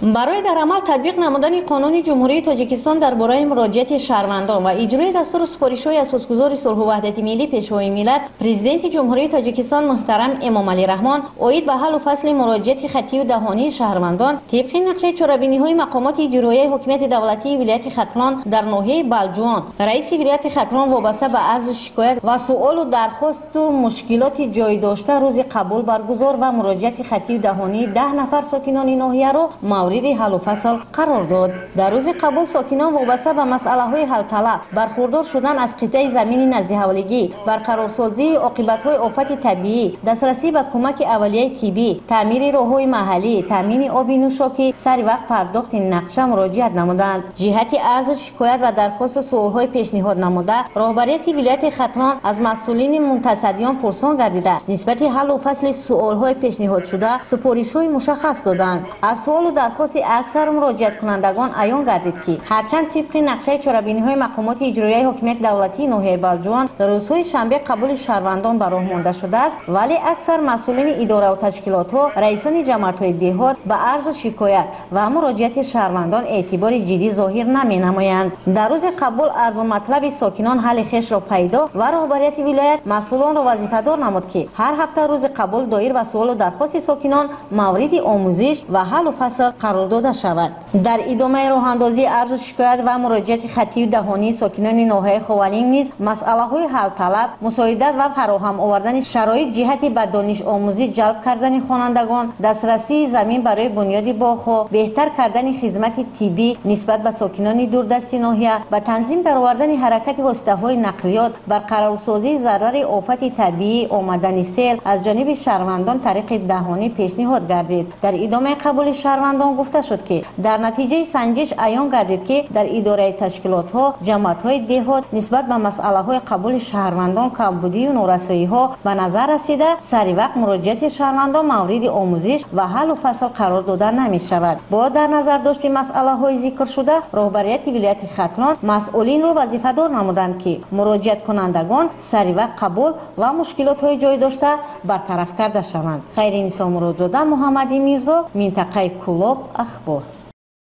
Барои дар амал татбиқ намудани қонуни Ҷумҳурии Тоҷикистон дар бораи муроҷиати шаҳрвандон ва иҷрои дастуру супоришҳои асосгузори сулҳу ваҳдати миллӣ, Пешвои миллат, Президенти Ҷумҳурии Тоҷикистон муҳтарам Эмомалӣ Раҳмон оид ба ҳаллу фасли муроҷиати хаттию даҳонии шаҳрвандон тибқи нақшаи чорабиниҳои мақомоти иҷроияи ҳокимияти давлатии вилояти Хатлон дар ноҳияи Балҷувон раиси вилояти Хатлон вобаста ба арзу шикоят ва суолу дархосту мушкилоти ҷой дошта рӯзи қабул баргузор ва муроҷиати хаттию даҳонии 10 нафар сокинони ноҳияро мавриди ҳаллу фасл қарор дод. Дар рӯзи қабул сокинон вобаста ба масъалаҳои ҳалталаб, бархурдор шудан аз қитъаи замини наздиҳавлигӣ, барқарорсозии оқибатҳои офати табиӣ, дастрасӣ ба кӯмаки аввалияи тиббӣ, таъмири роҳҳои маҳаллӣ, таъмини оби нӯшокӣ, сари вақт пардохти нақша муроҷиат намуданд. Ҷиҳати арзу шикоят ва дархосту суолҳои пешниҳод намуда, роҳбарияти вилояти Хатлон аз масъулини мунтасаддиён пурсон гардида, нисбати ҳаллу фасли суолҳои пешниҳодшуда супоришҳои мушаххас доданд. Аз суолу дархости аксар муроҷиаткунандагон аён гардид, ки ҳарчанд тибқи нақшаи чорабиниҳои мақомоти иҷроияи ҳокимияти давлатии ноҳияи Балҷувон рӯзҳои шанбе қабули шаҳрвандон ба роҳ монда шудааст, вале аксар масъулини идораву ташкилотҳо, раисони ҷамоатҳои деҳот ба арзу шикоят ва муроҷиати шаҳрвандон эътибори ҷиддӣ зоҳир наменамоянд. Дар рӯзи қабул арзу матлаби сокинон ҳалли хешро пайдо ва роҳбарияти вилоят масъулонро вазифадор намуд, ки ҳар ҳафта рӯзи қабул доир ба суолу дархости сокинон мавриди омӯзиш ва ҳаллу фасл қарор дода шавад. Дар идомаи роҳандозии арзу шикоят ва муроҷиати хаттию даҳонии сокинони ноҳияи Ховалинг низ масъалаҳои ҳалталаб, мусоидат ва фароҳам овардани шароит ҷиҳати ба донишомӯзӣ ҷалб кардани хонандагон, дастрасии замин барои бунёди боғҳо, беҳтар кардани хизмати тиббӣ нисбат ба сокинони дурдасти ноҳия, ба танзим даровардани ҳаракати воситаҳои нақлиёт, барқарорсозии зарари офати табиӣ омадани сел аз ҷониби шаҳрвандон тариқи даҳонӣ пешниҳод гардид. Дар идомаи қабули шаҳрвандон гуфта шуд, ки дар натиҷаи санҷиш аён гардид, ки дар идораи ташкилотҳо, ҷамоатҳои деҳот нисбат ба масъалаҳои қабули шаҳрвандон камбудию норасоиҳо ба назар расида, сари вақт муроҷиати шаҳрвандон мавриди омӯзиш ва ҳаллу фасл қарор дода намешавад. Бо дар назар дошти масъалаҳои зикршуда, роҳбарияти вилояти Хатлон масъулинро вазифадор намуданд, ки муроҷиаткунандагон сари вақт қабул ва мушкилотҳои ҷой дошта бартараф карда шаванд. Хайринисо Муродзода, Муҳаммади Мирзо, минтақаи Кӯлоб, Ахбор.